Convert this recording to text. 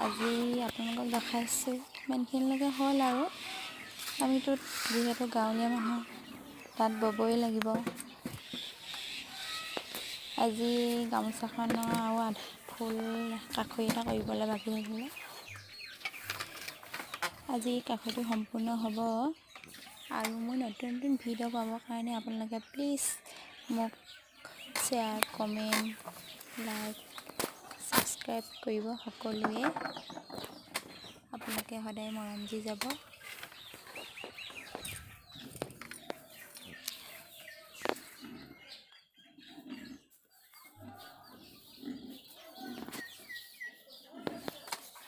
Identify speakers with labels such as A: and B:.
A: আজি আপোনালোকক দেখাইছোঁ, ইমানখিনিলৈকে হ'ল। আৰু আমিতো যিহেতু গাঁৱলীয়া মানুহ, তাঁত ব'বই লাগিব। আজি গামোচাখনৰ আৰু আধা ফুল কাষৰি এটা কৰিবলৈ বাকী থাকিলে। আজি কাষৰিটো সম্পূৰ্ণ হ'ব। আৰু মোৰ নতুন নতুন ভিডিঅ' পাবৰ কাৰণে আপোনালোকে প্লিজ মোক শ্বেয়াৰ, কমেণ্ট, লাইক, ছাবস্ক্ৰাইব কৰিব। সকলোৱে আপোনালোকে সদায় মৰম দি যাব।